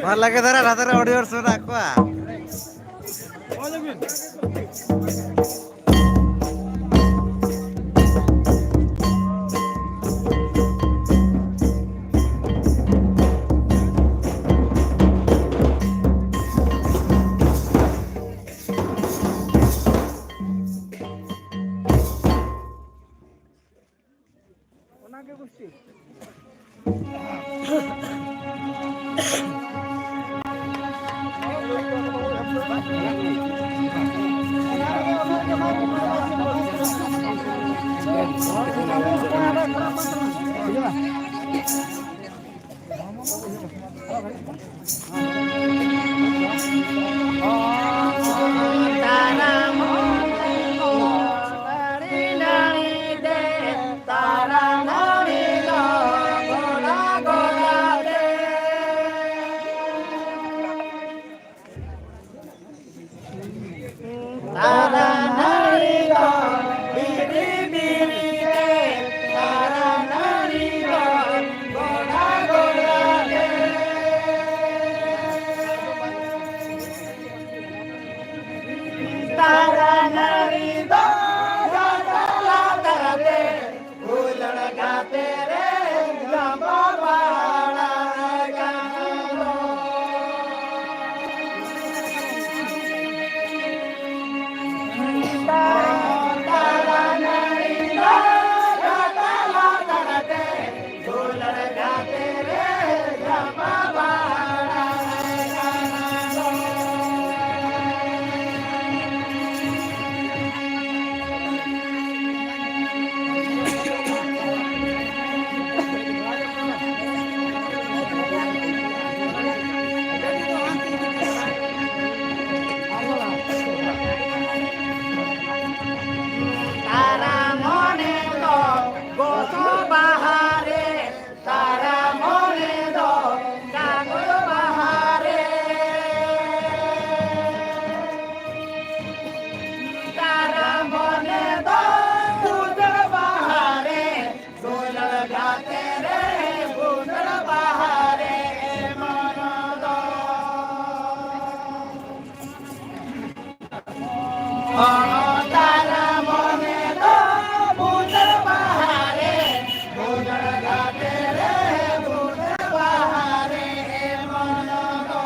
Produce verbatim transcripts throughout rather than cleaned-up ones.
ᱵᱷᱟᱞᱮ ᱜᱮ ᱫᱷᱟᱨᱟ ᱨᱟᱫᱷᱟ ᱨᱮ audience ᱢᱮᱱᱟᱜ ᱠᱚᱣᱟ᱾ ᱚᱱᱟᱜᱮ ᱜᱩᱥᱴᱤ᱾ ᱛᱟᱨᱟ ᱱᱟᱹᱲᱤ ᱫᱚ ᱵᱤᱨᱤ ᱵᱤᱨᱤ ᱛᱮ, ᱛᱟᱨᱟ ᱱᱟᱹᱲᱤ ᱫᱚ ᱜᱚᱰᱟ ᱜᱚᱰᱟ ᱛᱮ᱾ ᱛᱟᱨᱟ ᱱᱟᱹᱲᱤ ᱫᱚ ᱜᱟᱰᱟ ᱞᱟᱛᱟᱨ ᱛᱮ, ᱦᱩᱞᱟᱹᱲ ᱜᱟᱛᱮ ᱨᱮ ᱡᱟᱸᱯᱟ ᱵᱟᱲᱟ ᱟᱠᱟᱱ ᱫᱚ᱾ ᱛᱟᱨᱟ ᱱᱟᱹᱲᱤ ᱫᱚ ᱜᱟᱰᱟ ᱞᱟᱛᱟᱨ ᱛᱮ, ᱦᱩᱞᱟᱹᱲ ᱜᱟᱛᱮ ᱨᱮ ᱡᱟᱸᱯᱟ ᱵᱟᱲᱟ ᱟᱠᱟᱱ ᱫᱚ᱾ ᱛᱟᱨᱟ ᱢᱚᱱᱮ ᱫᱚ ᱵᱩᱫᱟᱹ ᱵᱟᱦᱟ ᱨᱮ, ᱵᱩᱫᱟᱹ ᱜᱟᱛᱮ ᱨᱮ, ᱵᱩᱫᱟᱹ ᱵᱟᱦᱟ ᱨᱮ ᱢᱚᱱ ᱫᱚ᱾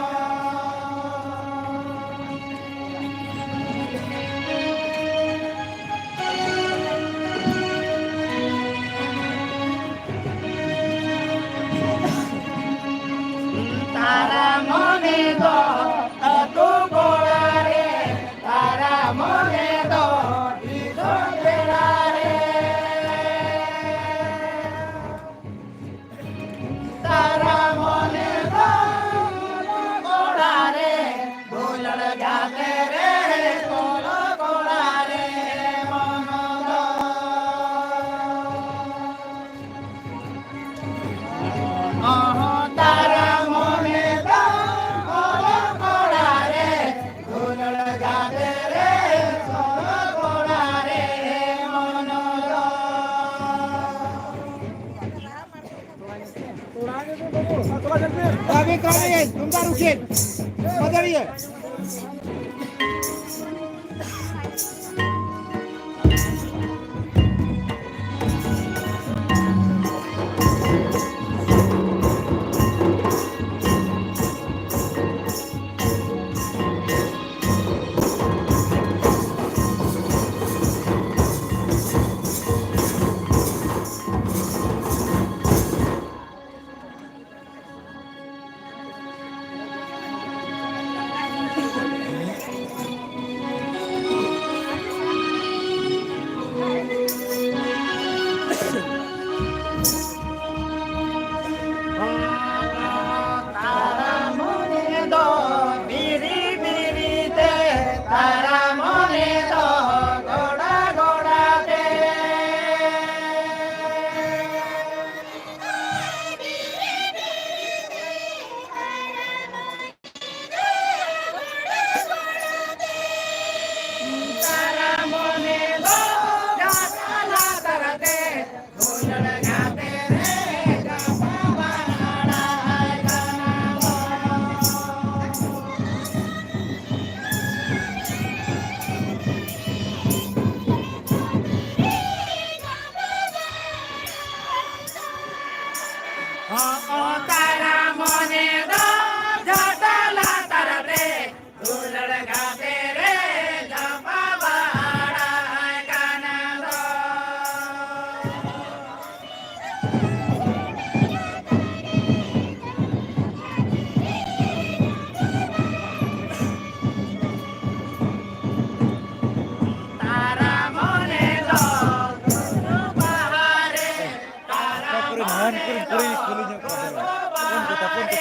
ᱛᱟᱨᱟ ᱢᱚᱱᱮ ᱫᱚ ᱟᱹᱛᱩ ᱠᱚᱲᱟ ᱨᱮ, ᱛᱟᱨᱟ ᱢᱚᱱᱮ ᱫᱚ ᱫᱤᱥᱚᱢ ᱵᱮᱲᱟ ᱨᱮ᱾ ᱛᱟᱨᱟ ᱢᱚᱱᱮ ᱫᱚ ᱠᱚᱲᱟ ᱨᱮ, ᱫᱩᱞᱟᱹᱲ ᱜᱟᱛᱮ ᱨᱮ, ᱠᱚᱲᱟ ᱨᱮ ᱢᱚᱱ ᱫᱚ᱾ ᱚᱦᱚᱸ, ᱛᱟᱨᱟ ᱢᱚᱱᱮ ᱫᱚ ᱚᱞᱚᱜ ᱠᱚᱲᱟ ᱨᱮ, ᱫᱩᱞᱟᱹᱲ ᱜᱟᱛᱮ ᱨᱮ, ᱚᱞᱚᱜ ᱠᱚᱲᱟ ᱨᱮ ᱢᱚᱱ ᱫᱚ᱾ ᱠᱚᱲᱟ ᱜᱮ, ᱠᱚᱲᱟ ᱜᱮ, ᱛᱩᱢᱫᱟᱜ ᱨᱩ ᱠᱮᱫ, ᱢᱟᱫᱟᱨᱤᱭᱟᱹ᱾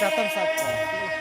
ᱠᱟᱛᱮᱢ ᱥᱟᱵ ᱠᱚᱣᱟ᱾